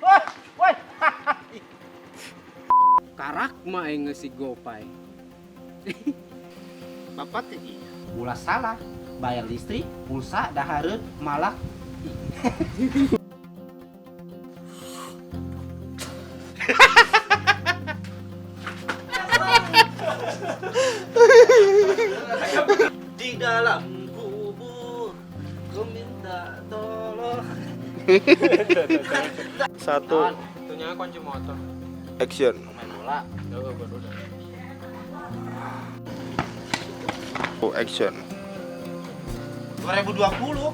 Wah, wah. Karak mah aing ngeusi GoPay. Bapak teh iya. Ulah salah, bayar listrik, pulsa, dahareun, malak. Di dalam kubur, ku minta tolong. Satu. Itunya kunci motor. Action. Main bola. Tuh, baru udah. Oh, action. 2020.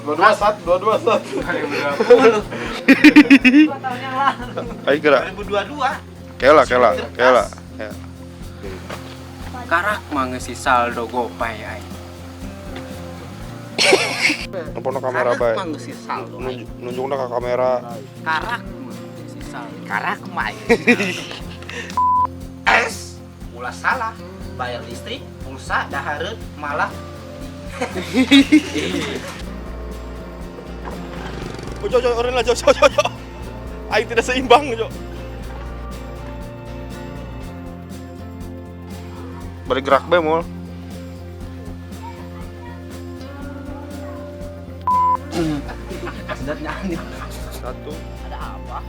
2 2 1 2 2 1. 20. 2 tahun yang lalu. Ayo gerak. 2022. Kela kela kela. Ya. Karak mah ngeusi saldo GoPay aing. Nempono kamera bae. Karak mah ngeusi saldo aing. Nunjukna ke kamera. Karak mah ngeusi saldo. Karak mah aing. S. Ulah salah, bayar listrik, pulsa, dahareun, malah. Oh, Jo, Jo, orang lah, Jo, Jo, Jo, Jo. Aing tidak seimbang, Jo. Bergerak be, mul. Sebenarnya aneh. Satu. Ada apa?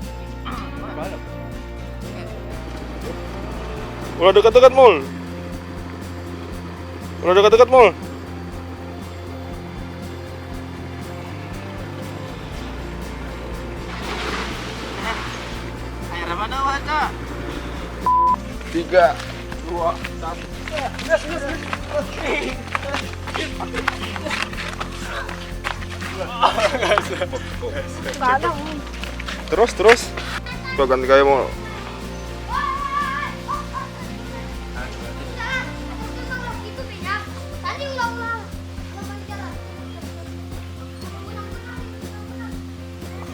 Ulah dekat-dekat, mul. Ulah dekat-dekat, mul. Air mana waca? 3, 2, 1. Terus, terus. Coba ganti gaya, mul.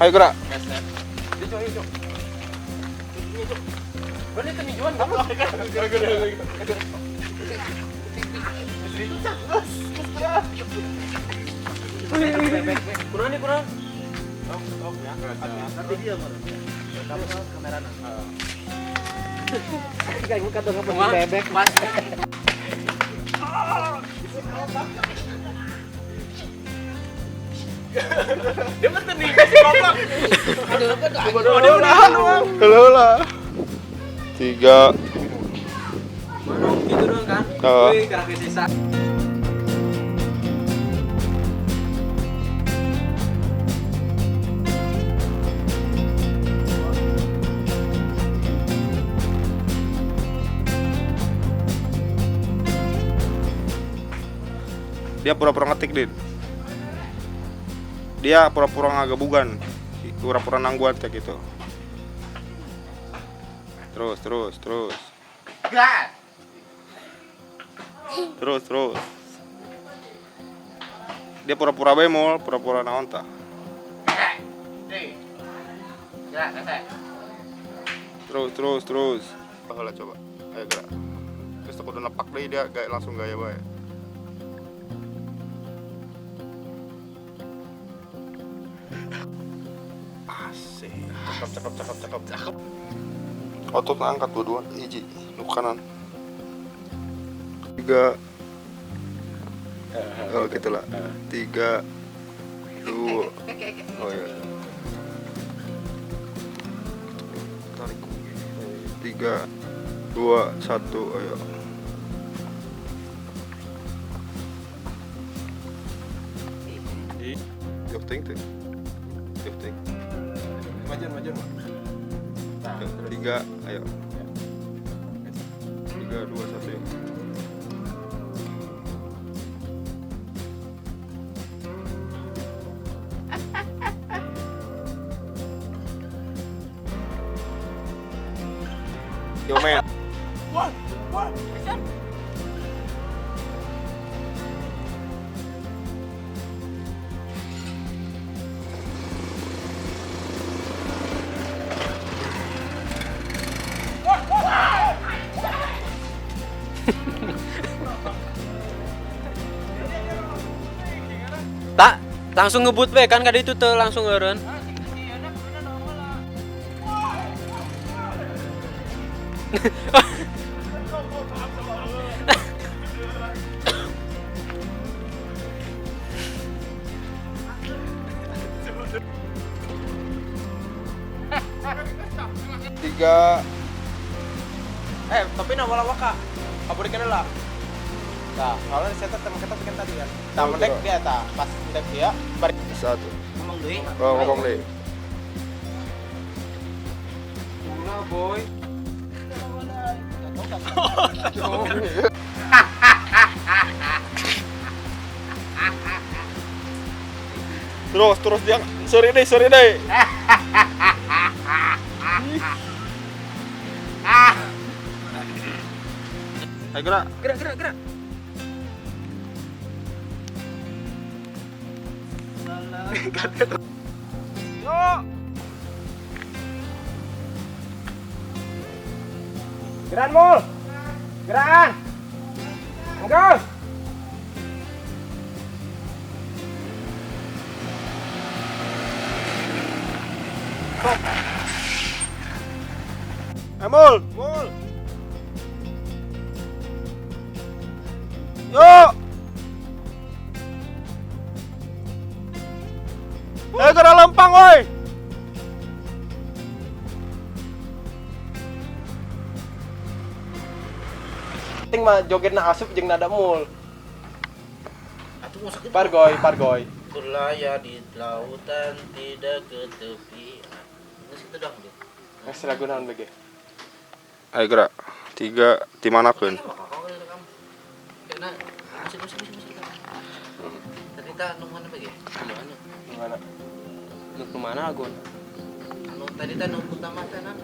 Ayo gerak. Kurang nih, kurang. Nanti dia mah. Kamu kamera Kayak bukan dong bebek. Mas. Dia mah nih, si goblok. Halo lah. 3. Mana gitu doang kan? Oh. Wih, karak sisa. Dia pura-pura ngetik, Din. Dia pura-pura ngagabugan. Pura-pura nangguan kayak gitu. Terus, terus, terus. Gas. Terus, terus. Dia pura-pura bemol, pura-pura naon tah. Terus, terus, terus. Lah coba. Ayo gerak. Terus aku udah nepak deh dia gaya, langsung gaya bae. Asik. Cakep, cakep, cakep, cakep, cakep. Ototnya angkat dua-dua, hiji, nu kanan. 3. Oh, gitulah. 3, 2. Oh iya. Tarik. 3, 2, 1, ayo. Jauh ting tuh. Jauh ting. Majuan, majuan, Pak. 3, ayo. 3, 2, 1, yuk. Yo men. Wah, wah, action. Tak langsung ngebut we kan kadi itu tuh langsung eureun. Tiga. Tapi nah wala waka. Kabur kene lah. Nah, kalau saya teman kita bikin tadi kan. Nah, mendek dia ta, pas mendek dia bari 1. Ngomong deui. Oh, ngomong deui. Ulah, boy. Terus terus dia sorry deh. Ayo gerak. Gerak. Yo. Geran mul. Geran. Engkau. Mul. Mul. Yo. Ayo gerak lempang, woi. Ting mah jogetna asup jeung nada mul. Atuh mau sakit. Pargoy. Berlayar di lautan tidak ke tepi. Geus kitu doang dia. Geus lagu naon bege? Ayo gerak. 3 dimanakeun? Kena musik. Tadi ta nu mana bege? Nu mana? Nu mana? Nu mana lagu? Anu tadi ta nu utama teh na.